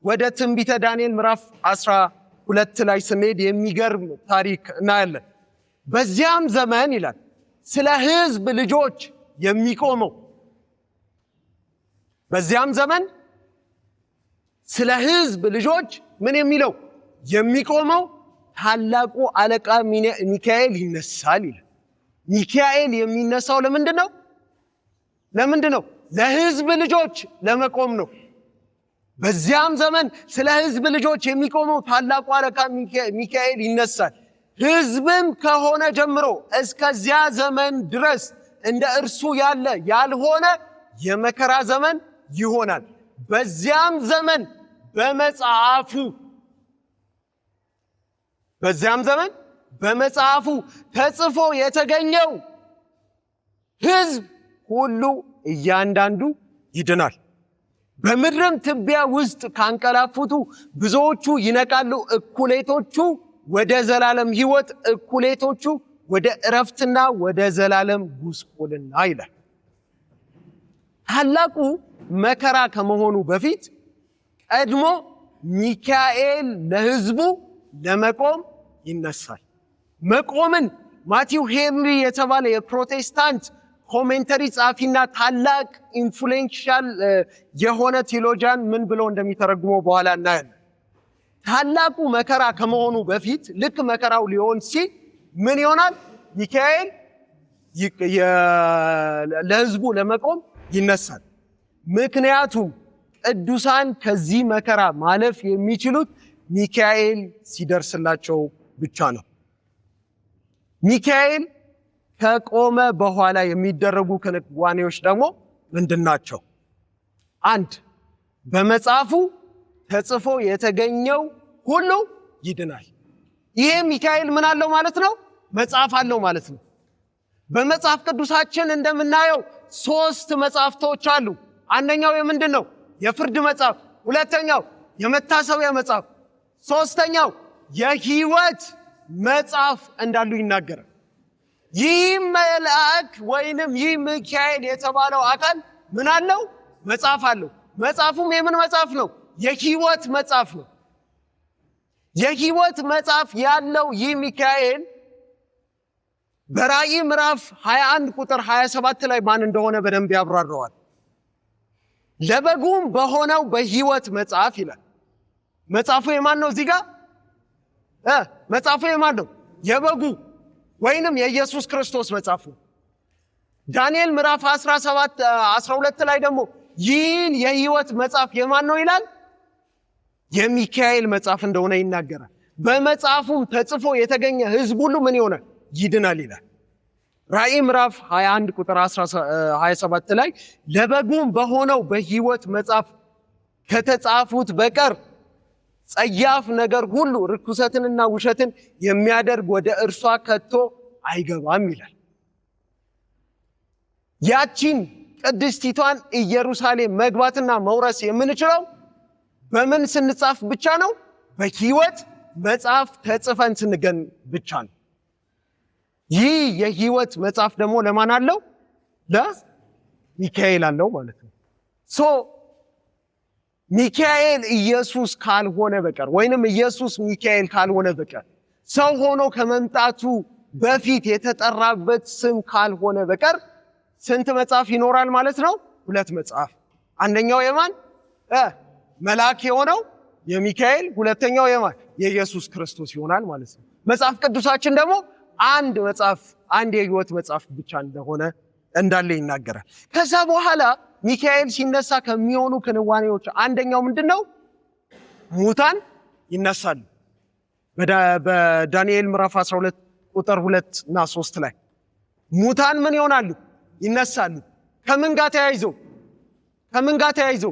ወደ ትንቢተ ዳንኤል ምዕራፍ 12 ላይ ስንሄድ የሚገርም ታሪክ እናያለን። በዚያም ዘመን ይላል ስለ ሕዝብ ልጆች የሚቆመው፣ በዚያም ዘመን ስለ ሕዝብ ልጆች ምን የሚለው የሚቆመው ታላቁ አለቃ ሚካኤል ይነሳል ይላል። ሚካኤል የሚነሳው ለምንድን ነው? ለምንድን ነው? ለሕዝብ ልጆች ለመቆም ነው። በዚያም ዘመን ስለ ሕዝብ ልጆች የሚቆመው ታላቁ አለቃ ሚካኤል ይነሳል። ሕዝብም ከሆነ ጀምሮ እስከዚያ ዘመን ድረስ እንደ እርሱ ያለ ያልሆነ የመከራ ዘመን ይሆናል። በዚያም ዘመን በመጽሐፉ በዚያም ዘመን በመጽሐፉ ተጽፎ የተገኘው ሕዝብ ሁሉ እያንዳንዱ ይድናል። በምድርም ትቢያ ውስጥ ካንቀላፉቱ ብዙዎቹ ይነቃሉ። እኩሌቶቹ ወደ ዘላለም ሕይወት፣ እኩሌቶቹ ወደ እረፍትና ወደ ዘላለም ጉስቁልና ይላል። ታላቁ መከራ ከመሆኑ በፊት ቀድሞ ሚካኤል ለሕዝቡ ለመቆም ይነሳል። መቆምን ማቲው ሄንሪ የተባለ የፕሮቴስታንት commentary ጸሐፊና ታላቅ influential የሆነ theologian ምን ብሎ እንደሚተረጉመው በኋላ እናያለን። ታላቁ መከራ ከመሆኑ በፊት ልክ መከራው ሊሆን ሲል ምን ይሆናል? ሚካኤል ለሕዝቡ ለመቆም ይነሳል። ምክንያቱም ቅዱሳን ከዚህ መከራ ማለፍ የሚችሉት ሚካኤል ሲደርስላቸው ብቻ ነው። ሚካኤል ከቆመ በኋላ የሚደረጉ ክንዋኔዎች ደግሞ ምንድን ናቸው? አንድ፣ በመጽሐፉ ተጽፎ የተገኘው ሁሉ ይድናል። ይሄ ሚካኤል ምን አለው ማለት ነው? መጽሐፍ አለው ማለት ነው። በመጽሐፍ ቅዱሳችን እንደምናየው 3 መጽሐፍቶች አሉ። አንደኛው የምንድን ነው? የፍርድ መጽሐፍ፣ ሁለተኛው የመታሰቢያ መጽሐፍ፣ ሶስተኛው የሕይወት መጽሐፍ እንዳሉ ይናገራል። ይህ መልአክ ወይንም ይህ ሚካኤል የተባለው አካል ምን አለው? መጽሐፍ አለው። መጽሐፉም የምን መጽሐፍ ነው? የሕይወት መጽሐፍ ነው። የሕይወት መጽሐፍ ያለው ይህ ሚካኤል በራእይ ምዕራፍ 21 ቁጥር 27 ላይ ማን እንደሆነ በደንብ ያብራራዋል። ለበጉም በሆነው በሕይወት መጽሐፍ ይላል። መጽሐፉ የማን ነው? እዚህ ጋር መጽሐፉ የማን ነው? የበጉ ወይንም የኢየሱስ ክርስቶስ መጽሐፍ ነው። ዳንኤል ምዕራፍ 17 12 ላይ ደግሞ ይህን የሕይወት መጽሐፍ የማን ነው ይላል? የሚካኤል መጽሐፍ እንደሆነ ይናገራል። በመጽሐፉም ተጽፎ የተገኘ ሕዝብ ሁሉ ምን ይሆናል? ይድናል ይላል። ራእይ ምዕራፍ 21 ቁጥር 27 ላይ ለበጉም በሆነው በሕይወት መጽሐፍ ከተጻፉት በቀር ጸያፍ ነገር ሁሉ ርኩሰትንና ውሸትን የሚያደርግ ወደ እርሷ ከቶ አይገባም ይላል። ያቺን ቅድስቲቷን ኢየሩሳሌም መግባትና መውረስ የምንችለው በምን ስንጻፍ ብቻ ነው? በሕይወት መጽሐፍ ተጽፈን ስንገኝ ብቻ ነው። ይህ የሕይወት መጽሐፍ ደግሞ ለማን አለው? ለሚካኤል አለው ማለት ነው። So ሚካኤል ኢየሱስ ካልሆነ በቀር ወይንም ኢየሱስ ሚካኤል ካልሆነ በቀር ሰው ሆኖ ከመምጣቱ በፊት የተጠራበት ስም ካልሆነ በቀር ስንት መጽሐፍ ይኖራል ማለት ነው? 2 መጽሐፍ። አንደኛው የማን? መልአክ የሆነው የሚካኤል፣ ሁለተኛው የማን? የኢየሱስ ክርስቶስ ይሆናል ማለት ነው። መጽሐፍ ቅዱሳችን ደግሞ አንድ መጽሐፍ፣ አንድ የሕይወት መጽሐፍ ብቻ እንደሆነ እንዳለ ይናገራል። ከዛ በኋላ ሚካኤል ሲነሳ ከሚሆኑ ክንዋኔዎች አንደኛው ምንድነው? ሙታን ይነሳሉ። በዳንኤል ምዕራፍ 12 ቁጥር 2 እና 3 ላይ ሙታን ምን ይሆናሉ? ይነሳሉ። ከምን ጋር ተያይዞ? ከምን ጋር ተያይዞ?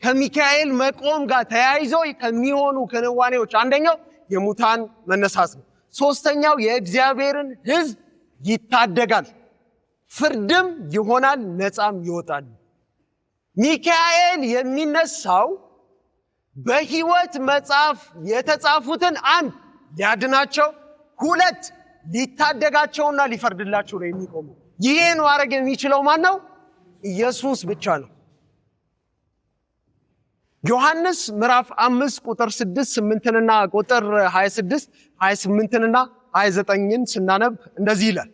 ከሚካኤል መቆም ጋር ተያይዞ ከሚሆኑ ክንዋኔዎች አንደኛው የሙታን መነሳት ነው። ሶስተኛው የእግዚአብሔርን ሕዝብ ይታደጋል፣ ፍርድም ይሆናል፣ ነፃም ይወጣል። ሚካኤል የሚነሳው በሕይወት መጽሐፍ የተጻፉትን አንድ ሊያድናቸው፣ ሁለት ሊታደጋቸውና ሊፈርድላቸው ነው የሚቆመው። ይህን ማድረግ የሚችለው ማን ነው? ኢየሱስ ብቻ ነው። ዮሐንስ ምዕራፍ 5 ቁጥር 6 8ንና ቁጥር 26 28ንና 29ን ስናነብ እንደዚህ ይላል።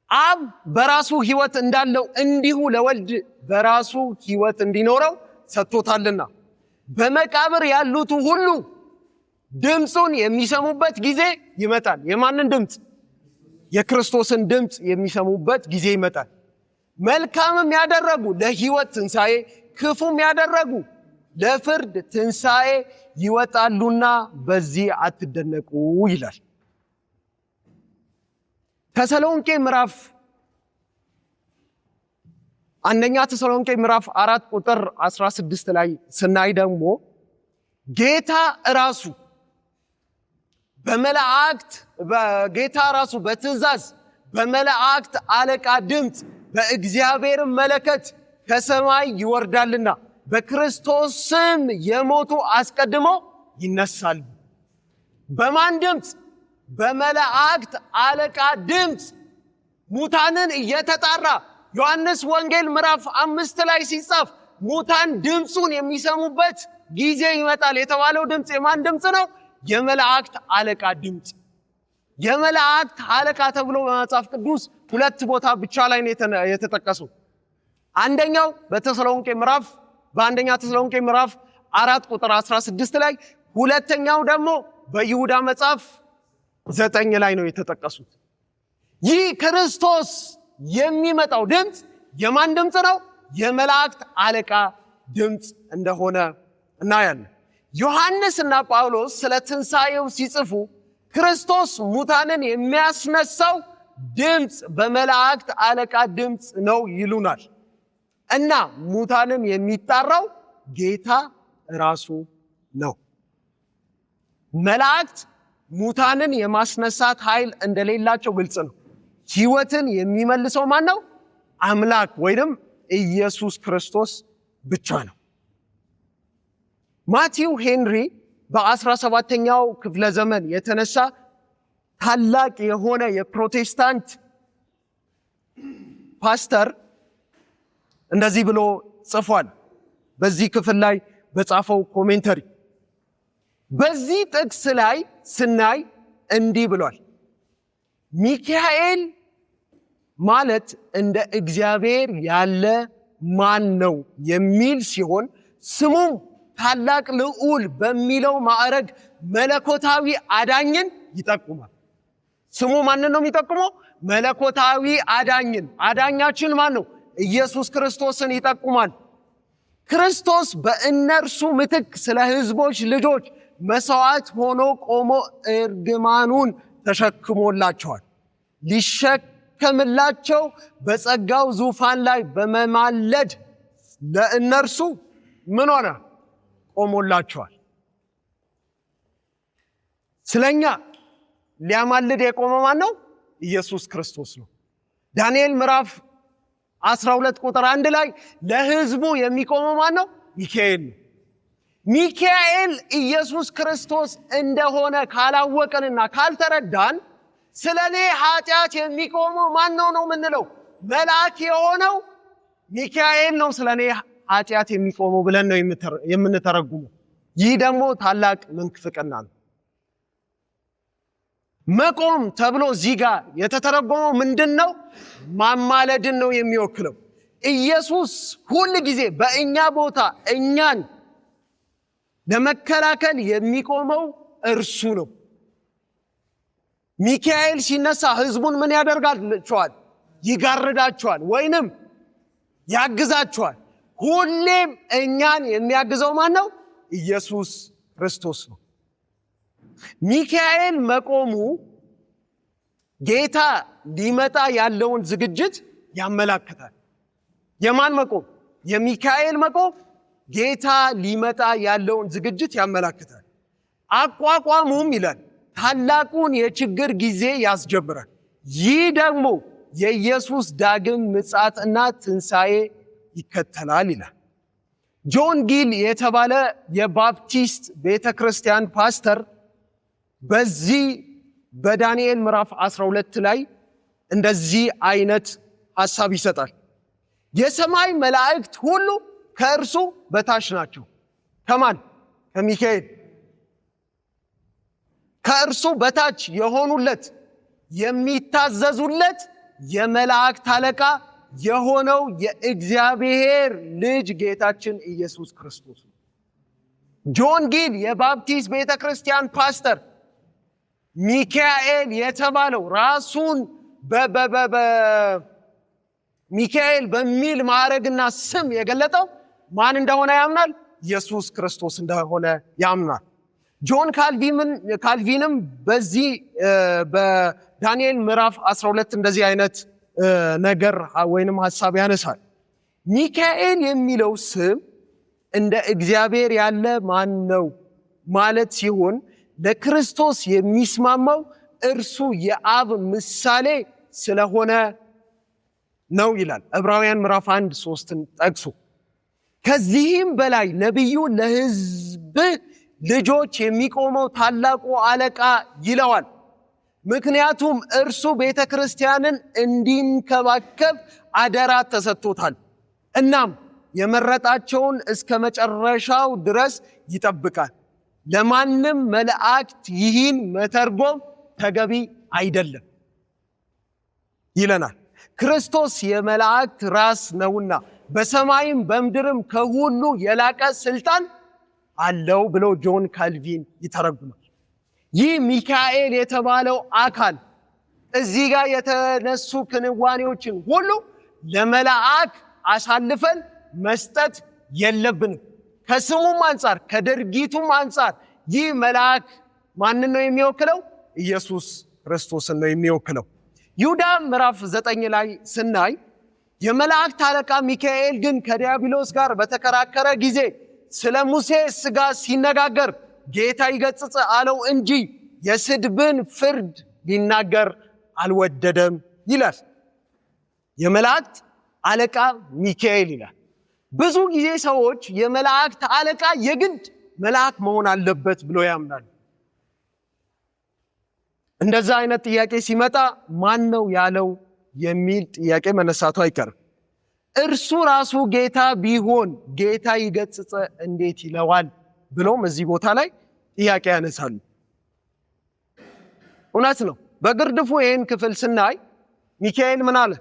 አብ በራሱ ሕይወት እንዳለው እንዲሁ ለወልድ በራሱ ሕይወት እንዲኖረው ሰጥቶታልና በመቃብር ያሉት ሁሉ ድምፁን የሚሰሙበት ጊዜ ይመጣል። የማንን ድምፅ? የክርስቶስን ድምፅ የሚሰሙበት ጊዜ ይመጣል። መልካምም ያደረጉ ለሕይወት ትንሣኤ፣ ክፉም ያደረጉ ለፍርድ ትንሣኤ ይወጣሉና በዚህ አትደነቁ ይላል። ተሰሎንቄ ምዕራፍ አንደኛ ተሰሎንቄ ምዕራፍ 4 ቁጥር 16 ላይ ስናይ ደግሞ ጌታ ራሱ በመላእክት በጌታ ራሱ በትእዛዝ በመላእክት አለቃ ድምፅ በእግዚአብሔር መለከት ከሰማይ ይወርዳልና በክርስቶስ ስም የሞቱ አስቀድመው ይነሳሉ። በማን ድምፅ? በመላእክት አለቃ ድምፅ ሙታንን እየተጣራ ዮሐንስ ወንጌል ምዕራፍ 5 ላይ ሲጻፍ ሙታን ድምፁን የሚሰሙበት ጊዜ ይመጣል የተባለው ድምፅ የማን ድምፅ ነው? የመላእክት አለቃ ድምፅ። የመላእክት አለቃ ተብሎ በመጽሐፍ ቅዱስ ሁለት ቦታ ብቻ ላይ ነው የተጠቀሰው። አንደኛው በተሰሎንቄ ምዕራፍ በአንደኛ ተሰሎንቄ ምዕራፍ 4 ቁጥር 16 ላይ፣ ሁለተኛው ደግሞ በይሁዳ መጽሐፍ 9 ላይ ነው የተጠቀሱት። ይህ ክርስቶስ የሚመጣው ድምፅ የማን ድምፅ ነው? የመላእክት አለቃ ድምፅ እንደሆነ እናያለን። ዮሐንስና ጳውሎስ ስለ ትንሣኤው ሲጽፉ ክርስቶስ ሙታንን የሚያስነሳው ድምፅ በመላእክት አለቃ ድምፅ ነው ይሉናል። እና ሙታንን የሚጣራው ጌታ ራሱ ነው። መላእክት ሙታንን የማስነሳት ኃይል እንደሌላቸው ግልጽ ነው። ሕይወትን የሚመልሰው ማን ነው? አምላክ ወይንም ኢየሱስ ክርስቶስ ብቻ ነው። ማቲው ሄንሪ በ17ኛው ክፍለ ዘመን የተነሳ ታላቅ የሆነ የፕሮቴስታንት ፓስተር እንደዚህ ብሎ ጽፏል። በዚህ ክፍል ላይ በጻፈው commentary በዚህ ጥቅስ ላይ ስናይ እንዲህ ብሏል። ሚካኤል ማለት እንደ እግዚአብሔር ያለ ማን ነው የሚል ሲሆን ስሙም ታላቅ ልዑል በሚለው ማዕረግ መለኮታዊ አዳኝን ይጠቁማል። ስሙ ማንን ነው የሚጠቁመው? መለኮታዊ አዳኝን። አዳኛችን ማን ነው? ኢየሱስ ክርስቶስን ይጠቁማል። ክርስቶስ በእነርሱ ምትክ ስለ ሕዝቦች ልጆች መስዋዕት ሆኖ ቆሞ እርግማኑን ተሸክሞላቸዋል። ሊሸከምላቸው በጸጋው ዙፋን ላይ በመማለድ ለእነርሱ ምን ሆነ? ቆሞላቸዋል። ስለኛ ሊያማልድ የቆመ ማን ነው? ኢየሱስ ክርስቶስ ነው። ዳንኤል ምዕራፍ 12 ቁጥር 1 ላይ ለሕዝቡ የሚቆመው ማን ነው? ሚካኤል ነው። ሚካኤል ኢየሱስ ክርስቶስ እንደሆነ ካላወቅንና ካልተረዳን ስለኔ ኃጢአት የሚቆመው ማን ነው ነው የምንለው? መልአክ የሆነው ሚካኤል ነው ስለኔ ኃጢአት የሚቆመው ብለን ነው የምንተረጉመው። ይህ ደግሞ ታላቅ ምንፍቅና ነው። መቆም ተብሎ እዚህ ጋር የተተረጎመው ምንድን ነው? ማማለድን ነው የሚወክለው። ኢየሱስ ሁል ጊዜ በእኛ ቦታ እኛን ለመከላከል የሚቆመው እርሱ ነው። ሚካኤል ሲነሳ ሕዝቡን ምን ያደርጋቸዋል? ይጋርዳቸዋል ወይንም ያግዛቸዋል። ሁሌም እኛን የሚያግዘው ማን ነው? ኢየሱስ ክርስቶስ ነው። ሚካኤል መቆሙ ጌታ ሊመጣ ያለውን ዝግጅት ያመላክታል። የማን መቆም? የሚካኤል መቆም ጌታ ሊመጣ ያለውን ዝግጅት ያመላክታል። አቋቋሙም ይላል ታላቁን የችግር ጊዜ ያስጀምራል። ይህ ደግሞ የኢየሱስ ዳግም ምጽአትና ትንሣኤ ይከተላል ይላል። ጆን ጊል የተባለ የባፕቲስት ቤተ ክርስቲያን ፓስተር በዚህ በዳንኤል ምዕራፍ 12 ላይ እንደዚህ አይነት ሐሳብ ይሰጣል። የሰማይ መላእክት ሁሉ ከእርሱ በታች ናቸው። ከማን? ከሚካኤል። ከእርሱ በታች የሆኑለት የሚታዘዙለት የመላእክት አለቃ የሆነው የእግዚአብሔር ልጅ ጌታችን ኢየሱስ ክርስቶስ ነው። ጆን ጊል የባፕቲስት ቤተ ክርስቲያን ፓስተር ሚካኤል የተባለው ራሱን ሚካኤል በሚል ማዕረግና ስም የገለጠው ማን እንደሆነ ያምናል? ኢየሱስ ክርስቶስ እንደሆነ ያምናል። ጆን ካልቪንም በዚህ በዳንኤል ምዕራፍ 12 እንደዚህ አይነት ነገር ወይንም ሐሳብ ያነሳል። ሚካኤል የሚለው ስም እንደ እግዚአብሔር ያለ ማን ነው ማለት ሲሆን ለክርስቶስ የሚስማማው እርሱ የአብ ምሳሌ ስለሆነ ነው ይላል። ዕብራውያን ምዕራፍ 1:3 ጠቅሶ ከዚህም በላይ ነቢዩ ለሕዝብ ልጆች የሚቆመው ታላቁ አለቃ ይለዋል። ምክንያቱም እርሱ ቤተ ክርስቲያንን እንዲንከባከብ አደራ ተሰጥቶታል። እናም የመረጣቸውን እስከ መጨረሻው ድረስ ይጠብቃል። ለማንም መላእክት ይህን መተርጎም ተገቢ አይደለም ይለናል። ክርስቶስ የመላእክት ራስ ነውና በሰማይም በምድርም ከሁሉ የላቀ ስልጣን አለው ብሎ ጆን ካልቪን ይተረጉማል። ይህ ሚካኤል የተባለው አካል እዚህ ጋር የተነሱ ክንዋኔዎችን ሁሉ ለመላእክ አሳልፈን መስጠት የለብንም። ከስሙም አንጻር ከድርጊቱም አንጻር ይህ መልአክ ማንን ነው የሚወክለው? ኢየሱስ ክርስቶስን ነው የሚወክለው። ይሁዳ ምዕራፍ 9 ላይ ስናይ የመላእክት አለቃ ሚካኤል ግን ከዲያብሎስ ጋር በተከራከረ ጊዜ ስለ ሙሴ ሥጋ ሲነጋገር ጌታ ይገስጽ አለው እንጂ የስድብን ፍርድ ሊናገር አልወደደም ይላል። የመላእክት አለቃ ሚካኤል ይላል። ብዙ ጊዜ ሰዎች የመላእክት አለቃ የግድ መልአክ መሆን አለበት ብሎ ያምናሉ። እንደዛ አይነት ጥያቄ ሲመጣ ማን ነው ያለው የሚል ጥያቄ መነሳቱ አይቀርም። እርሱ ራሱ ጌታ ቢሆን ጌታ ይገስጽ እንዴት ይለዋል ብሎም እዚህ ቦታ ላይ ጥያቄ ያነሳሉ። እውነት ነው። በግርድፉ ይህን ክፍል ስናይ ሚካኤል ምን አለ?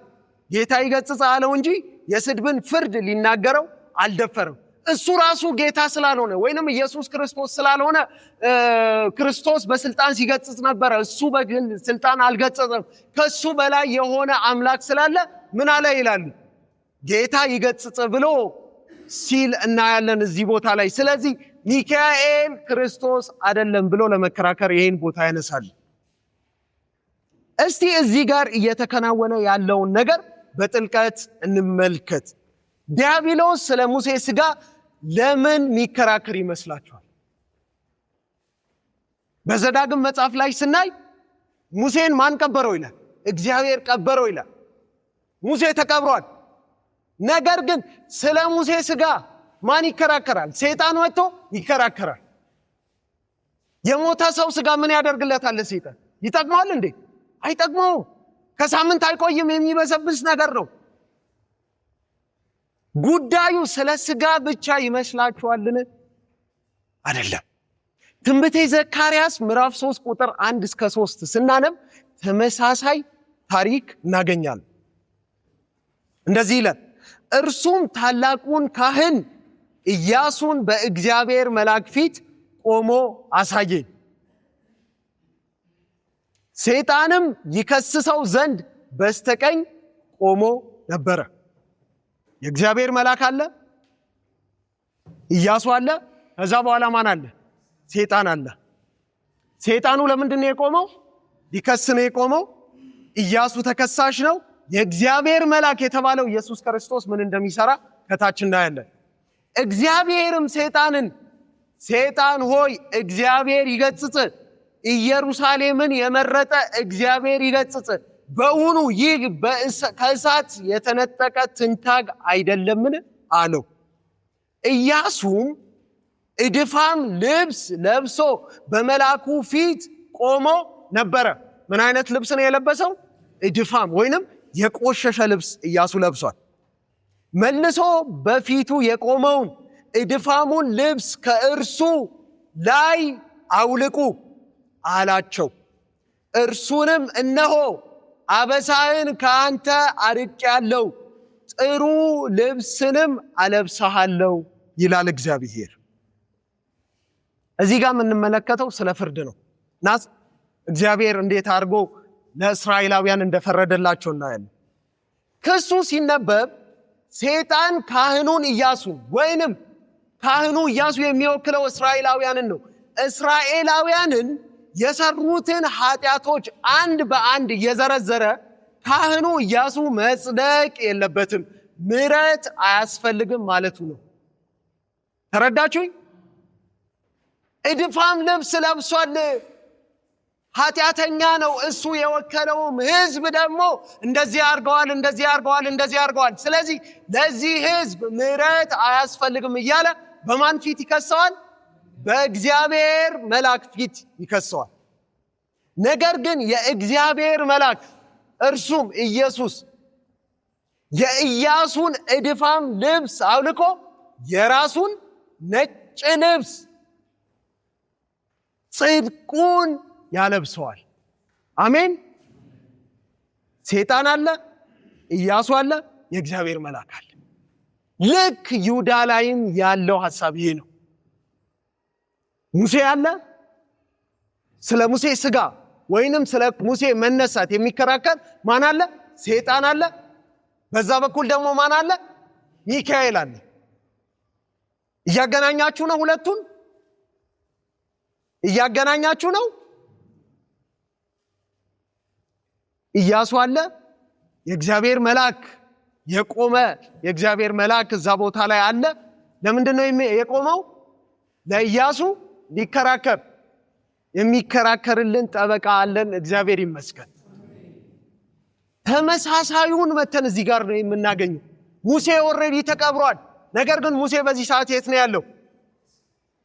ጌታ ይገስጽ አለው እንጂ የስድብን ፍርድ ሊናገረው አልደፈረም። እሱ ራሱ ጌታ ስላልሆነ ወይንም ኢየሱስ ክርስቶስ ስላልሆነ ክርስቶስ በስልጣን ሲገስጽ ነበረ። እሱ በግል ስልጣን አልገሰጸም። ከሱ በላይ የሆነ አምላክ ስላለ ምን አለ ይላሉ? ጌታ ይገስጽ ብሎ ሲል እናያለን እዚህ ቦታ ላይ። ስለዚህ ሚካኤል ክርስቶስ አይደለም ብሎ ለመከራከር ይሄን ቦታ ያነሳሉ። እስቲ እዚህ ጋር እየተከናወነ ያለውን ነገር በጥልቀት እንመልከት። ዲያብሎስ ስለ ሙሴ ሥጋ ለምን ሚከራከር ይመስላችኋል? በዘዳግም መጽሐፍ ላይ ስናይ ሙሴን ማን ቀበረው ይላል? እግዚአብሔር ቀበረው ይላል። ሙሴ ተቀብሯል። ነገር ግን ስለ ሙሴ ሥጋ ማን ይከራከራል? ሰይጣን ወጥቶ ይከራከራል። የሞተ ሰው ሥጋ ምን ያደርግለታል? ሰይጣን ይጠቅመዋል እንዴ? አይጠቅመውም። ከሳምንት አይቆይም። የሚበሰብስ ነገር ነው። ጉዳዩ ስለ ሥጋ ብቻ ይመስላችኋልን? አይደለም። ትንቢተ ዘካርያስ ምዕራፍ 3 ቁጥር 1 እስከ 3 ስናነብ ተመሳሳይ ታሪክ እናገኛለን። እንደዚህ ይላል፣ እርሱም ታላቁን ካህን ኢያሱን በእግዚአብሔር መልአክ ፊት ቆሞ አሳየኝ። ሰይጣንም ይከስሰው ዘንድ በስተቀኝ ቆሞ ነበረ። የእግዚአብሔር መልአክ አለ፣ ኢያሱ አለ። ከዛ በኋላ ማን አለ? ሰይጣን አለ። ሰይጣኑ ለምንድን ነው የቆመው? ሊከስ ነው የቆመው። ኢያሱ ተከሳሽ ነው። የእግዚአብሔር መልአክ የተባለው ኢየሱስ ክርስቶስ ምን እንደሚሰራ ከታች እናያለን። እግዚአብሔርም ሰይጣንን "ሰይጣን ሆይ፣ እግዚአብሔር ይገስጽህ፣ ኢየሩሳሌምን የመረጠ እግዚአብሔር ይገስጽህ፣ በውኑ ይህ ከእሳት የተነጠቀ ትንታግ አይደለምን?" አለው። ኢያሱም እድፋም ልብስ ለብሶ በመልአኩ ፊት ቆሞ ነበረ። ምን አይነት ልብስ ነው የለበሰው? እድፋም ወይንም የቆሸሸ ልብስ ኢያሱ ለብሷል። መልሶ በፊቱ የቆመውን "እድፋሙን ልብስ ከእርሱ ላይ አውልቁ" አላቸው። እርሱንም "እነሆ፣ አበሳህን ከአንተ አርቄአለሁ፣ ጥሩ ልብስንም አለብስሃለሁ ይላል እግዚአብሔር።" እዚህ ጋር የምንመለከተው ስለ ፍርድ ነው እና እግዚአብሔር እንዴት አድርጎ ለእስራኤላውያን እንደፈረደላቸው እናያለን። ክሱ ሲነበብ ሰይጣን ካህኑን ኢያሱ፣ ወይንም ካህኑ ኢያሱ የሚወክለው እስራኤላውያንን ነው። እስራኤላውያንን የሰሩትን ኃጢአቶች አንድ በአንድ እየዘረዘረ ካህኑ ኢያሱ መጽደቅ የለበትም፣ ምሕረት አያስፈልግም ማለቱ ነው። ተረዳችሁኝ? እድፋም ልብስ ለብሷል፣ ኃጢአተኛ ነው። እሱ የወከለውም ህዝብ ደግሞ እንደዚህ አድርገዋል፣ እንደዚህ አድርገዋል፣ እንደዚህ አድርገዋል። ስለዚህ ለዚህ ህዝብ ምሕረት አያስፈልግም እያለ በማን ፊት ይከሰዋል? በእግዚአብሔር መልአክ ፊት ይከሰዋል። ነገር ግን የእግዚአብሔር መልአክ፣ እርሱም ኢየሱስ፣ የኢያሱን እድፋም ልብስ አውልቆ የራሱን ነጭ ልብስ፣ ጽድቁን ያለብሰዋል። አሜን። ሴጣን አለ፣ ኢያሱ አለ፣ የእግዚአብሔር መልአክ አለ። ልክ ይሁዳ ላይም ያለው ሐሳብ ይሄ ነው። ሙሴ አለ። ስለ ሙሴ ስጋ ወይንም ስለ ሙሴ መነሳት የሚከራከር ማን አለ? ሴጣን አለ። በዛ በኩል ደግሞ ማን አለ? ሚካኤል አለ። እያገናኛችሁ ነው። ሁለቱን እያገናኛችሁ ነው። ኢያሱ አለ። የእግዚአብሔር መልአክ፣ የቆመ የእግዚአብሔር መልአክ እዛ ቦታ ላይ አለ። ለምንድን ነው የቆመው? ለኢያሱ ሊከራከር። የሚከራከርልን ጠበቃ አለን። እግዚአብሔር ይመስገን። ተመሳሳዩን መተን እዚህ ጋር ነው የምናገኘው። ሙሴ already ተቀብሯል። ነገር ግን ሙሴ በዚህ ሰዓት የት ነው ያለው?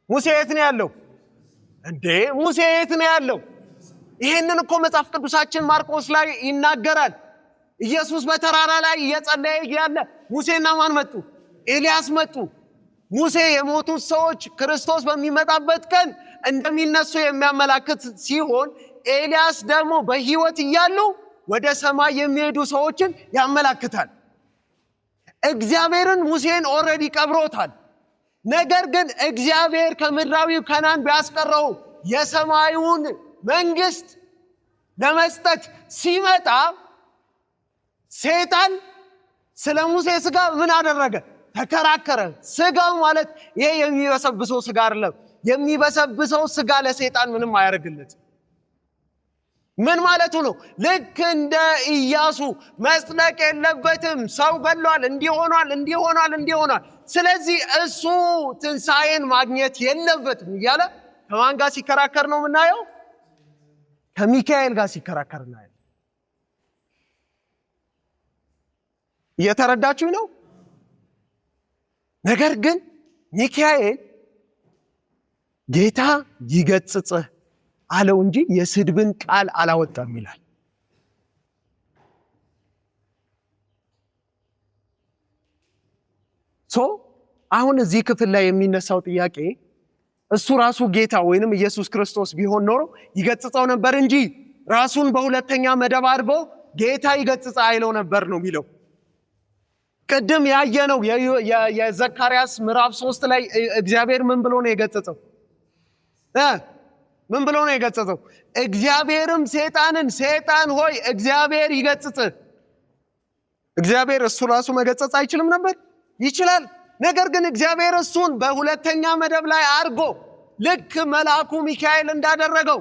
ሙሴ የት ነው ያለው? እንዴ፣ ሙሴ የት ነው ያለው? ይሄንን እኮ መጽሐፍ ቅዱሳችን ማርቆስ ላይ ይናገራል። ኢየሱስ በተራራ ላይ እየጸለየ እያለ ሙሴና ማን መጡ? ኤልያስ መጡ። ሙሴ የሞቱት ሰዎች ክርስቶስ በሚመጣበት ቀን እንደሚነሱ የሚያመላክት ሲሆን፣ ኤልያስ ደግሞ በሕይወት እያሉ ወደ ሰማይ የሚሄዱ ሰዎችን ያመላክታል። እግዚአብሔርን ሙሴን already ቀብሮታል። ነገር ግን እግዚአብሔር ከምድራዊው ከናን ቢያስቀረው የሰማዩን መንግስት ለመስጠት ሲመጣ ሰይጣን ስለ ሙሴ ስጋ ምን አደረገ? ተከራከረ። ስጋው ማለት ይሄ የሚበሰብሰው ስጋ አይደለም። የሚበሰብሰው ስጋ ለሰይጣን ምንም አያደርግለት። ምን ማለቱ ነው? ልክ እንደ ኢያሱ መጽደቅ የለበትም። ሰው ገሏል፣ እንዲህ ሆኗል፣ እንዲህ ሆኗል፣ እንዲህ ሆኗል። ስለዚህ እሱ ትንሣኤን ማግኘት የለበትም እያለ ከማን ጋር ሲከራከር ነው የምናየው? ከሚካኤል ጋር ሲከራከር እናያለን። እየተረዳችሁ ነው? ነገር ግን ሚካኤል "ጌታ ይገስጽህ" አለው እንጂ የስድብን ቃል አላወጣም ይላል። So አሁን እዚህ ክፍል ላይ የሚነሳው ጥያቄ እሱ ራሱ ጌታ ወይንም ኢየሱስ ክርስቶስ ቢሆን ኖሮ ይገስጸው ነበር እንጂ ራሱን በሁለተኛ መደብ አድርጎ "ጌታ ይገስጽህ" አይለው ነበር ነው የሚለው። ቅድም ያየነው የዘካርያስ ምዕራፍ 3 ላይ እግዚአብሔር ምን ብሎ ነው የገሰጸው? ምን ብሎ ነው የገሰጸው? እግዚአብሔርም ሰይጣንን "ሰይጣን ሆይ፣ እግዚአብሔር ይገስጽህ።" እግዚአብሔር እሱ ራሱ መገሰጽ አይችልም ነበር? ይችላል። ነገር ግን እግዚአብሔር እሱን በሁለተኛ መደብ ላይ አድርጎ ልክ መልአኩ ሚካኤል እንዳደረገው፣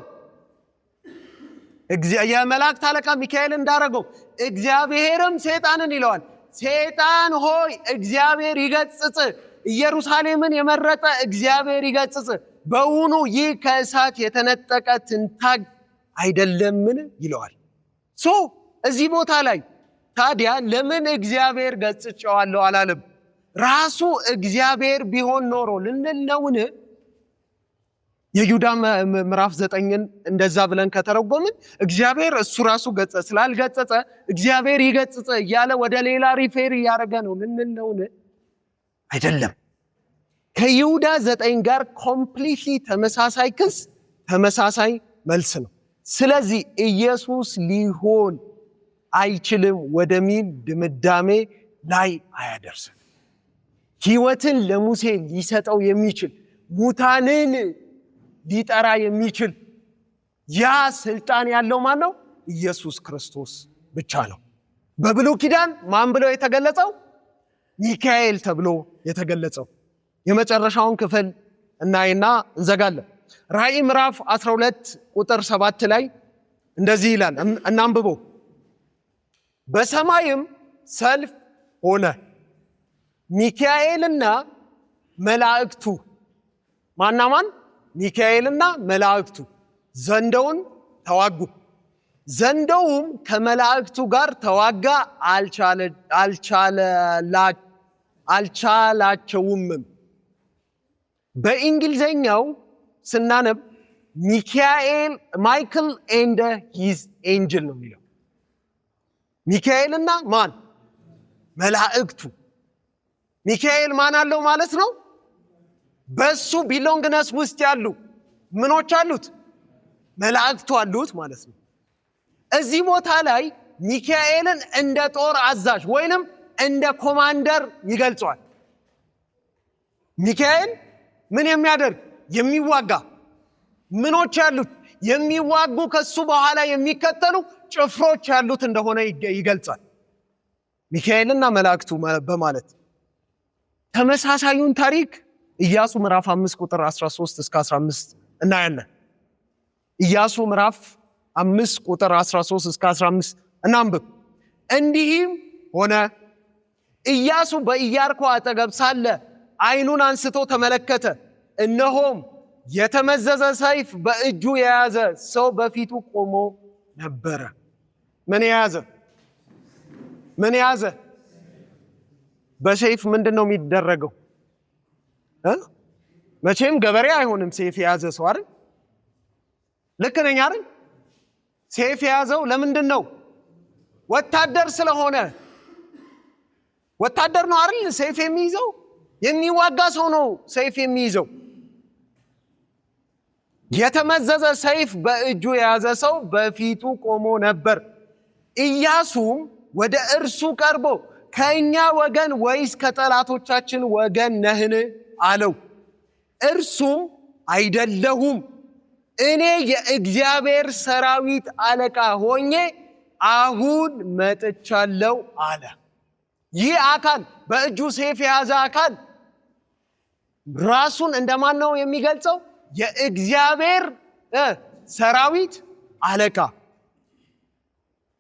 የመላእክት አለቃ ሚካኤል እንዳደረገው፣ እግዚአብሔርም ሰይጣንን ይለዋል። "ሰይጣን ሆይ፣ እግዚአብሔር ይገስጽህ፣ ኢየሩሳሌምን የመረጠ እግዚአብሔር ይገስጽ፣ በውኑ ይህ ከእሳት የተነጠቀ ትንታግ አይደለምን? ይለዋል። So እዚህ ቦታ ላይ ታዲያ ለምን እግዚአብሔር ገስጬዋለሁ አላለም? ራሱ እግዚአብሔር ቢሆን ኖሮ ልንል ነውን? የይሁዳ ምዕራፍ 9ን እንደዛ ብለን ከተረጎምን እግዚአብሔር እሱ ራሱ ገጸ ስላልገጸጸ እግዚአብሔር ይገጽጽ እያለ ወደ ሌላ refer እያደረገ ነው ልንል ነውን? አይደለም። ከይሁዳ 9 ጋር completely ተመሳሳይ ክስ፣ ተመሳሳይ መልስ ነው። ስለዚህ ኢየሱስ ሊሆን አይችልም ወደሚል ድምዳሜ ላይ አያደርስም። ሕይወትን ለሙሴ ሊሰጠው የሚችል፣ ሙታንን ሊጠራ የሚችል ያ ስልጣን ያለው ማን ነው? ኢየሱስ ክርስቶስ ብቻ ነው። በብሉይ ኪዳን ማን ብሎ የተገለጸው? ሚካኤል ተብሎ የተገለጸው። የመጨረሻውን ክፍል እናይና እንዘጋለን። ራእይ ምዕራፍ 12 ቁጥር 7 ላይ እንደዚህ ይላል፣ እናንብበው። በሰማይም ሰልፍ ሆነ፣ ሚካኤልና መላእክቱ፣ ማና ማን? ሚካኤልና መላእክቱ ዘንዶውን ተዋጉ። ዘንዶውም ከመላእክቱ ጋር ተዋጋ፣ አልቻላቸውምም። በእንግሊዘኛው ስናነብ ሚካኤል፣ Michael and his angel ነው የሚለው። ሚካኤልና ማን? መላእክቱ። ሚካኤል ማን አለው ማለት ነው? በሱ belongingness ውስጥ ያሉ ምኖች አሉት? መላእክቱ አሉት ማለት ነው። እዚህ ቦታ ላይ ሚካኤልን እንደ ጦር አዛዥ ወይንም እንደ commander ይገልጸዋል። ሚካኤል ምን የሚያደርግ? የሚዋጋ፣ ምኖች ያሉት፣ የሚዋጉ፣ ከሱ በኋላ የሚከተሉ ጭፍሮች ያሉት እንደሆነ ይገልጻል። ሚካኤልና መላእክቱ በማለት ተመሳሳዩን ታሪክ ኢያሱ ምዕራፍ 5 ቁጥር 13 እስከ 15 እናያለን። ኢያሱ ምዕራፍ 5 ቁጥር 13 እስከ 15 እናንብብ። እንዲህም ሆነ፣ ኢያሱ በኢያሪኮ አጠገብ ሳለ ዓይኑን አንስቶ ተመለከተ፣ እነሆም የተመዘዘ ሰይፍ በእጁ የያዘ ሰው በፊቱ ቆሞ ነበረ። ምን የያዘ? ምን የያዘ? በሰይፍ ምንድን ነው የሚደረገው? መቼም ገበሬ አይሆንም ሰይፍ የያዘ ሰው፣ አይደል? ልክ ነኝ አይደል? ሰይፍ የያዘው ለምንድን ነው? ወታደር ስለሆነ። ወታደር ነው አይደል? ሰይፍ የሚይዘው የሚዋጋ ሰው ነው ሰይፍ የሚይዘው። የተመዘዘ ሰይፍ በእጁ የያዘ ሰው በፊቱ ቆሞ ነበር። ኢያሱም ወደ እርሱ ቀርቦ ከእኛ ወገን ወይስ ከጠላቶቻችን ወገን ነህን? አለው። እርሱም አይደለሁም፣ እኔ የእግዚአብሔር ሰራዊት አለቃ ሆኜ አሁን መጥቻለሁ አለ። ይህ አካል፣ በእጁ ሰይፍ የያዘ አካል ራሱን እንደማን ነው የሚገልጸው? የእግዚአብሔር ሰራዊት አለቃ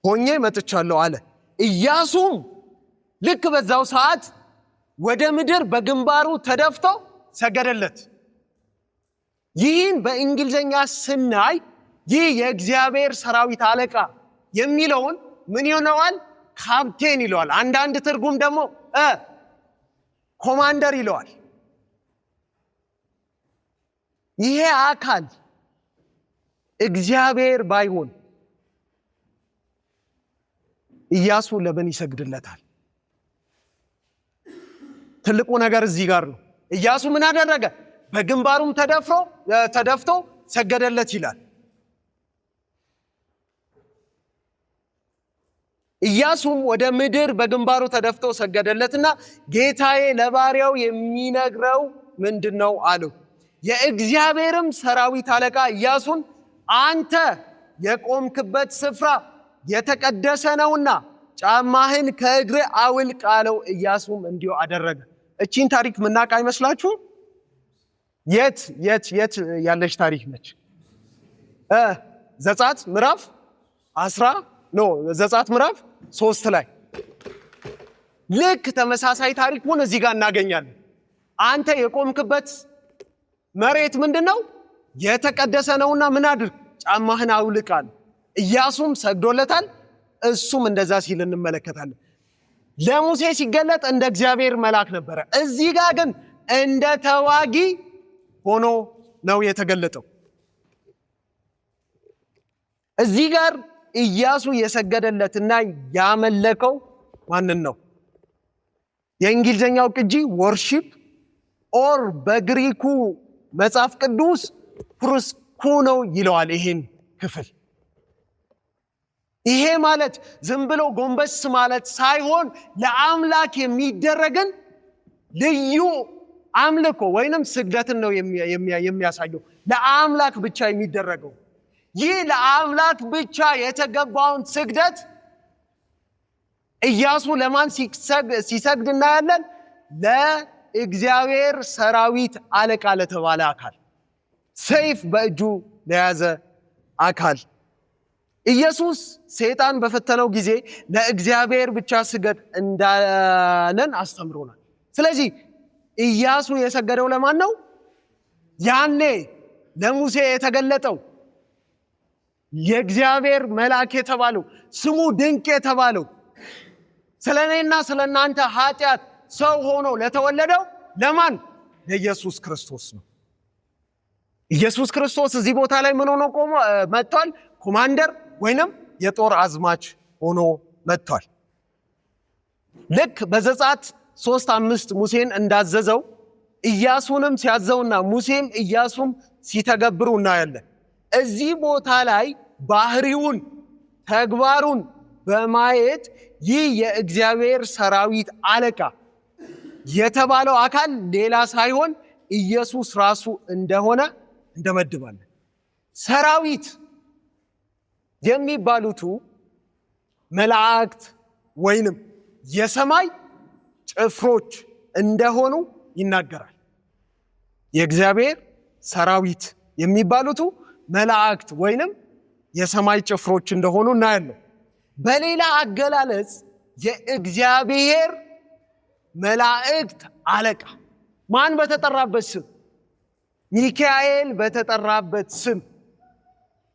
ሆኜ መጥቻለሁ አለ። ኢያሱም ልክ በዛው ሰዓት ወደ ምድር በግንባሩ ተደፍቶ ሰገደለት። ይህን በእንግሊዝኛ ስናይ ይህ የእግዚአብሔር ሰራዊት አለቃ የሚለውን ምን ይሆነዋል? ካፕቴን ይለዋል። አንዳንድ ትርጉም ደግሞ commander ይለዋል። ይሄ አካል እግዚአብሔር ባይሆን ኢያሱ ለምን ይሰግድለታል? ትልቁ ነገር እዚህ ጋር ነው። ኢያሱ ምን አደረገ? በግንባሩም ተደፍቶ ሰገደለት ይላል። ኢያሱም ወደ ምድር በግንባሩ ተደፍቶ ሰገደለትና ጌታዬ ለባሪያው የሚነግረው ምንድን ነው አለው። የእግዚአብሔርም ሰራዊት አለቃ ኢያሱን አንተ የቆምክበት ስፍራ የተቀደሰ ነውና ጫማህን ከእግርህ አውልቅ አለው። ኢያሱም እንዲሁ አደረገ። እቺን ታሪክ ምናውቅ አይመስላችሁም? የት የት የት ያለች ታሪክ ነች? ዘጸአት ምዕራፍ 10፣ no፣ ዘጸአት ምዕራፍ 3 ላይ ልክ ተመሳሳይ ታሪኩን እዚህ ጋር እናገኛለን። አንተ የቆምክበት መሬት ምንድን ነው? የተቀደሰ ነውና ምን አድርግ? ጫማህን አውልቅ አለ። ኢያሱም ሰግዶለታል። እሱም እንደዛ ሲል እንመለከታለን። ለሙሴ ሲገለጥ እንደ እግዚአብሔር መልአክ ነበረ። እዚህ ጋር ግን እንደ ተዋጊ ሆኖ ነው የተገለጠው። እዚህ ጋር ኢያሱ የሰገደለትና ያመለከው ማንን ነው? የእንግሊዝኛው ቅጂ worship or በግሪኩ መጽሐፍ ቅዱስ proskuneo ይለዋል ይሄን ክፍል። ይሄ ማለት ዝም ብሎ ጎንበስ ማለት ሳይሆን ለአምላክ የሚደረግን ልዩ አምልኮ ወይንም ስግደትን ነው የሚያሳየው። ለአምላክ ብቻ የሚደረገው፣ ይህ ለአምላክ ብቻ የተገባውን ስግደት ኢያሱ ለማን ሲሰግድ እናያለን? ለእግዚአብሔር ሰራዊት አለቃ ለተባለ አካል፣ ሰይፍ በእጁ ለያዘ አካል። ኢየሱስ ሰይጣን በፈተነው ጊዜ ለእግዚአብሔር ብቻ ስገድ እንዳለን አስተምሮናል። ስለዚህ ኢያሱ የሰገደው ለማን ነው? ያኔ ለሙሴ የተገለጠው፣ የእግዚአብሔር መልአክ የተባለው፣ ስሙ ድንቅ የተባለው፣ ስለ እኔና ስለ እናንተ ኃጢአት ሰው ሆኖ ለተወለደው ለማን? ለኢየሱስ ክርስቶስ ነው። ኢየሱስ ክርስቶስ እዚህ ቦታ ላይ ምን ሆኖ ቆሞ መጥቷል? Commander ወይንም የጦር አዝማች ሆኖ መጥቷል። ልክ በዘጸአት 3:5 ሙሴን እንዳዘዘው ኢያሱንም ሲያዘውና ሙሴም ኢያሱም ሲተገብሩ እናያለን። እዚህ ቦታ ላይ ባህሪውን፣ ተግባሩን በማየት ይህ የእግዚአብሔር ሰራዊት አለቃ የተባለው አካል ሌላ ሳይሆን ኢየሱስ ራሱ እንደሆነ እንደመድባለን። ሰራዊት የሚባሉቱ መላእክት ወይንም የሰማይ ጭፍሮች እንደሆኑ ይናገራል። የእግዚአብሔር ሰራዊት የሚባሉቱ መላእክት ወይንም የሰማይ ጭፍሮች እንደሆኑ እናያለን። በሌላ አገላለጽ የእግዚአብሔር መላእክት አለቃ ማን በተጠራበት ስም? ሚካኤል በተጠራበት ስም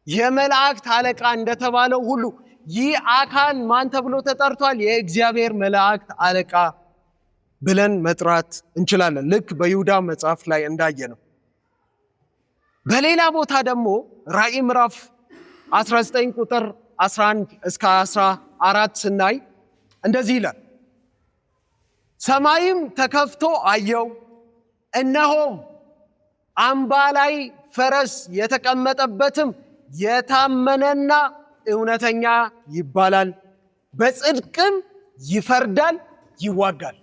የመላእክት አለቃ እንደተባለው ሁሉ ይህ አካል ማን ተብሎ ተጠርቷል? የእግዚአብሔር መላእክት አለቃ ብለን መጥራት እንችላለን። ልክ በይሁዳ መጽሐፍ ላይ እንዳየነው። በሌላ ቦታ ደግሞ ራእይ ምዕራፍ 19 ቁጥር 11 እስከ 14 ስናይ እንደዚህ ይላል። ሰማይም ተከፍቶ አየሁ፣ እነሆም አምባላይ ፈረስ፣ የተቀመጠበትም የታመነና እውነተኛ ይባላል፣ በጽድቅም ይፈርዳል፣ ይዋጋል።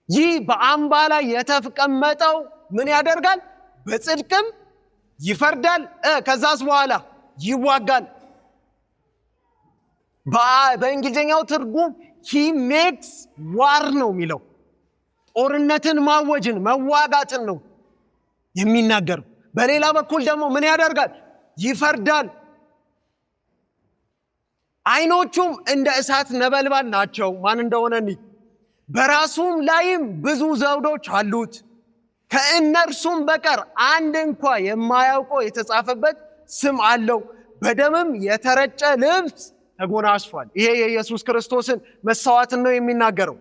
ይህ በአምባላይ የተቀመጠው ምን ያደርጋል? በጽድቅም ይፈርዳል፣ ከዛስ በኋላ ይዋጋል። በእንግሊዝኛው ትርጉም "he makes war" ነው የሚለው። ጦርነትን ማወጅን፣ መዋጋትን ነው የሚናገረው። በሌላ በኩል ደግሞ ምን ያደርጋል? ይፈርዳል። ዓይኖቹም እንደ እሳት ነበልባል ናቸው። ማን እንደሆነ እኒ በራሱም ላይም ብዙ ዘውዶች አሉት። ከእነርሱም በቀር አንድ እንኳ የማያውቀው የተጻፈበት ስም አለው። በደምም የተረጨ ልብስ ተጎናጽፏል። ይሄ የኢየሱስ ክርስቶስን መሰዋዕትን ነው የሚናገረው።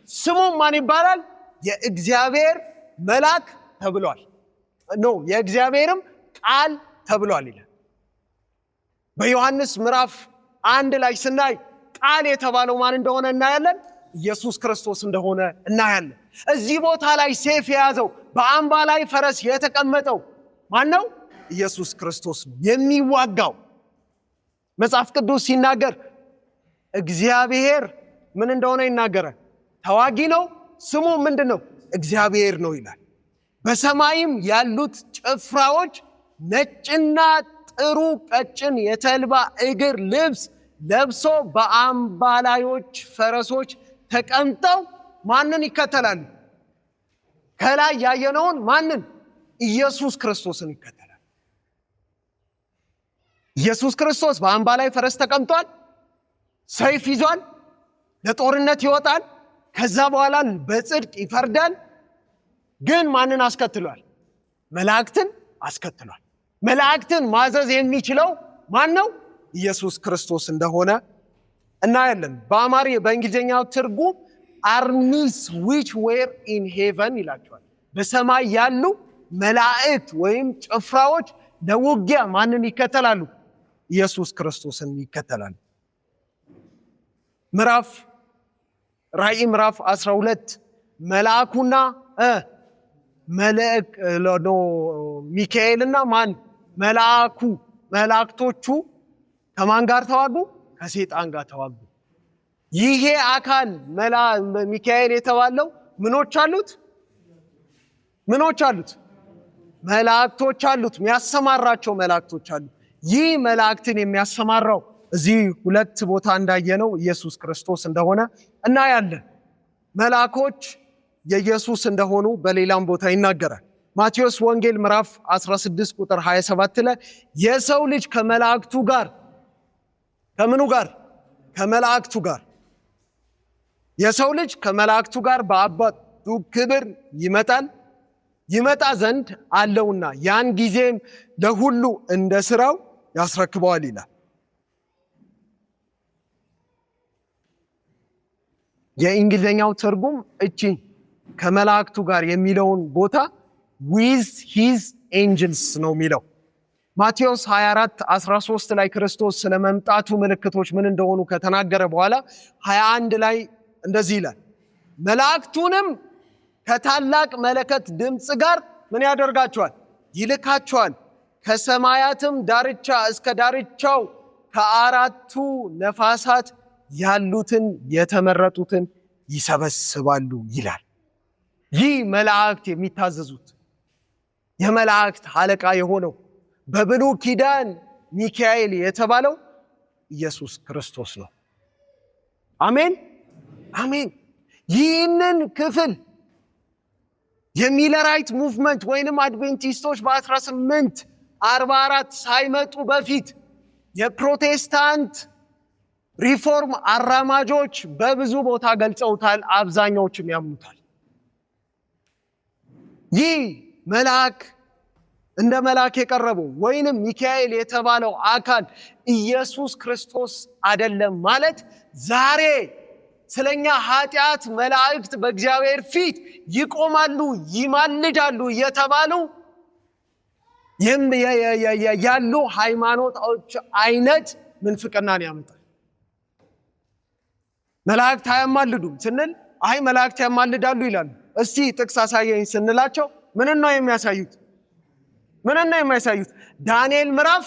ስሙም ማን ይባላል? የእግዚአብሔር መልአክ ተብሏል። No፣ የእግዚአብሔርም ቃል ተብሏል ይላል። በዮሐንስ ምዕራፍ 1 ላይ ስናይ ቃል የተባለው ማን እንደሆነ እናያለን። ኢየሱስ ክርስቶስ እንደሆነ እናያለን። እዚህ ቦታ ላይ ሰይፍ የያዘው፣ በአምባላይ ፈረስ የተቀመጠው ማን ነው? ኢየሱስ ክርስቶስ ነው የሚዋጋው። መጽሐፍ ቅዱስ ሲናገር እግዚአብሔር ምን እንደሆነ ይናገራል። ተዋጊ ነው። ስሙ ምንድን ነው? እግዚአብሔር ነው ይላል። በሰማይም ያሉት ጭፍራዎች ነጭና ጥሩ ቀጭን የተልባ እግር ልብስ ለብሶ በአምባላዮች ፈረሶች ተቀምጠው ማንን ይከተላሉ? ከላይ ያየነውን ማንን? ኢየሱስ ክርስቶስን ይከተላል። ኢየሱስ ክርስቶስ በአምባላይ ፈረስ ተቀምጧል። ሰይፍ ይዟል። ለጦርነት ይወጣል። ከዛ በኋላ በጽድቅ ይፈርዳል። ግን ማንን አስከትሏል? መላእክትን አስከትሏል። መላእክትን ማዘዝ የሚችለው ማን ነው? ኢየሱስ ክርስቶስ እንደሆነ እናያለን። በእንግሊዝኛው ትርጉም "armies which were in heaven" ይላቸዋል። በሰማይ ያሉ መላእክት ወይም ጭፍራዎች ለውጊያ ማንን ይከተላሉ? ኢየሱስ ክርስቶስን ይከተላሉ። ራእይ ምዕራፍ 12 መልአኩና መልአክ ሚካኤልና ማን መልአኩ መላእክቶቹ ከማን ጋር ተዋጉ? ከሴጣን ጋር ተዋጉ። ይሄ አካል ሚካኤል የተባለው ምኖች አሉት? ምኖች አሉት? መላእክቶች አሉት። የሚያሰማራቸው መላእክቶች አሉ። ይህ መላእክትን የሚያሰማራው እዚህ ሁለት ቦታ እንዳየነው ኢየሱስ ክርስቶስ እንደሆነ እናያለን። መልአኮች የኢየሱስ እንደሆኑ በሌላም ቦታ ይናገራል። ማቴዎስ ወንጌል ምዕራፍ 16 ቁጥር 27 ላይ የሰው ልጅ ከመላእክቱ ጋር፣ ከምኑ ጋር? ከመላእክቱ ጋር፣ የሰው ልጅ ከመላእክቱ ጋር በአባቱ ክብር ይመጣል፣ ይመጣ ዘንድ አለውና ያን ጊዜም ለሁሉ እንደ ስራው ያስረክበዋል ይላል። የእንግሊዝኛው ትርጉም እቺ ከመላእክቱ ጋር የሚለውን ቦታ "with his angels" ነው የሚለው። ማቴዎስ 24 13 ላይ ክርስቶስ ስለ መምጣቱ ምልክቶች ምን እንደሆኑ ከተናገረ በኋላ 21 ላይ እንደዚህ ይላል። መላእክቱንም ከታላቅ መለከት ድምፅ ጋር ምን ያደርጋቸዋል? ይልካቸዋል። ከሰማያትም ዳርቻ እስከ ዳርቻው ከአራቱ ነፋሳት ያሉትን የተመረጡትን ይሰበስባሉ ይላል። ይህ መላእክት የሚታዘዙት የመላእክት አለቃ የሆነው በብሉይ ኪዳን ሚካኤል የተባለው ኢየሱስ ክርስቶስ ነው። አሜን አሜን። ይህንን ክፍል የ Millerite movement ወይንም አድቬንቲስቶች በ1844 ሳይመጡ በፊት የፕሮቴስታንት ሪፎርም አራማጆች በብዙ ቦታ ገልጸውታል። አብዛኛዎችም ያምኑታል። ይህ መልአክ እንደ መልአክ የቀረበው ወይንም ሚካኤል የተባለው አካል ኢየሱስ ክርስቶስ አይደለም ማለት ዛሬ ስለኛ ኃጢአት መላእክት በእግዚአብሔር ፊት ይቆማሉ፣ ይማልዳሉ እየተባሉ ያሉ ሃይማኖቶች አይነት ምንፍቅናን ያመጣል። መላእክት አያማልዱም ስንል አይ መላእክት ያማልዳሉ ይላሉ። እስቲ ጥቅስ አሳየኝ ስንላቸው ምንን ነው የሚያሳዩት? ምንን ነው የሚያሳዩት? ዳንኤል ምዕራፍ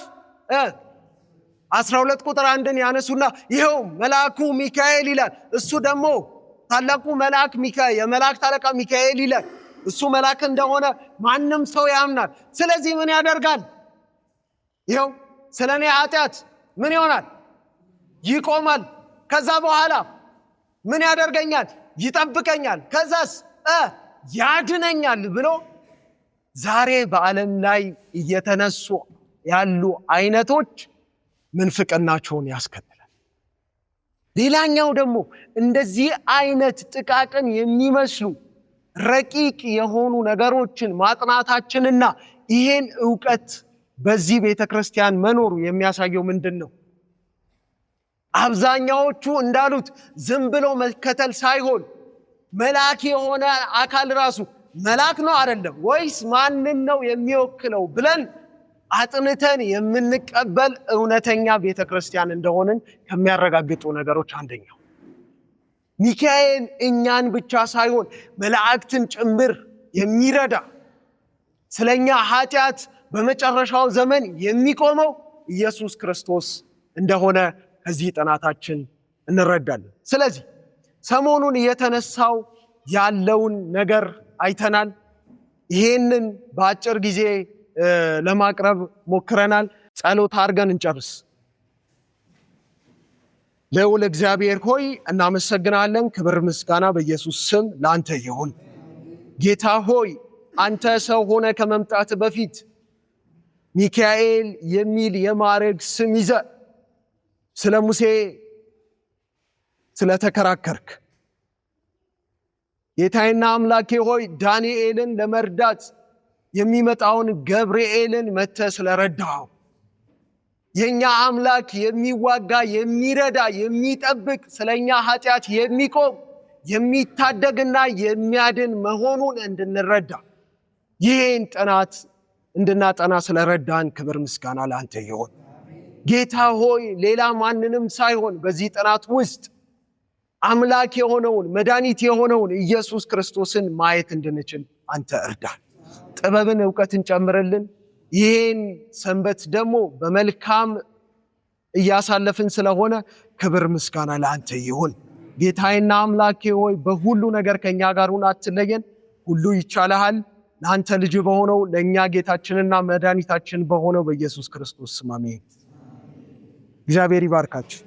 12 ቁጥር 1ን ያነሱና ይኸው መልአኩ ሚካኤል ይላል። እሱ ደግሞ ታላቁ መልአክ ሚካኤል፣ የመላእክት አለቃ ሚካኤል ይላል። እሱ መልአክ እንደሆነ ማንም ሰው ያምናል። ስለዚህ ምን ያደርጋል? ይኸው ስለ እኔ ኃጢአት ምን ይሆናል? ይቆማል። ከዛ በኋላ ምን ያደርገኛል? ይጠብቀኛል። ከዛስ ያድነኛል ብሎ ዛሬ በዓለም ላይ እየተነሱ ያሉ አይነቶች ምንፍቅናቸውን ያስከትላል። ሌላኛው ደግሞ እንደዚህ አይነት ጥቃቅን የሚመስሉ ረቂቅ የሆኑ ነገሮችን ማጥናታችንና ይሄን እውቀት በዚህ ቤተ ክርስቲያን መኖሩ የሚያሳየው ምንድን ነው? አብዛኛዎቹ እንዳሉት ዝም ብሎ መከተል ሳይሆን መልአክ የሆነ አካል ራሱ መልአክ ነው አይደለም ወይስ ማንን ነው የሚወክለው ብለን አጥንተን የምንቀበል እውነተኛ ቤተ ክርስቲያን እንደሆንን ከሚያረጋግጡ ነገሮች አንደኛው ሚካኤል እኛን ብቻ ሳይሆን መላእክትን ጭምር የሚረዳ፣ ስለኛ ኃጢአት በመጨረሻው ዘመን የሚቆመው ኢየሱስ ክርስቶስ እንደሆነ ከዚህ ጥናታችን እንረዳለን። ስለዚህ ሰሞኑን እየተነሳው ያለውን ነገር አይተናል። ይሄንን በአጭር ጊዜ ለማቅረብ ሞክረናል። ጸሎት አድርገን እንጨርስ። ልዑል እግዚአብሔር ሆይ እናመሰግናለን። ክብር ምስጋና በኢየሱስ ስም ለአንተ ይሁን። ጌታ ሆይ፣ አንተ ሰው ሆነ ከመምጣት በፊት ሚካኤል የሚል የማዕረግ ስም ይዘ ስለ ሙሴ ስለተከራከርክ ጌታዬና አምላኬ ሆይ፣ ዳንኤልን ለመርዳት የሚመጣውን ገብርኤልን መጥተህ ስለረዳኸው፣ የእኛ አምላክ የሚዋጋ፣ የሚረዳ፣ የሚጠብቅ፣ ስለኛ ኃጢአት የሚቆም፣ የሚታደግና የሚያድን መሆኑን እንድንረዳ ይህን ጥናት እንድናጠና ስለረዳን ክብር ምስጋና ለአንተ ይሁን። ጌታ ሆይ፣ ሌላ ማንንም ሳይሆን በዚህ ጥናት ውስጥ አምላክ የሆነውን፣ መድኃኒት የሆነውን ኢየሱስ ክርስቶስን ማየት እንድንችል አንተ እርዳን። ጥበብን፣ እውቀትን ጨምርልን። ይህን ሰንበት ደግሞ በመልካም እያሳለፍን ስለሆነ ክብር ምስጋና ለአንተ ይሁን። ጌታዬና አምላኬ ሆይ፣ በሁሉ ነገር ከእኛ ጋር ሁን፣ አትለየን። ሁሉ ይቻልሃል። ለአንተ ልጅ በሆነው፣ ለእኛ ጌታችንና መድኃኒታችን በሆነው በኢየሱስ ክርስቶስ ስም አሜን። እግዚአብሔር ይባርካችሁ።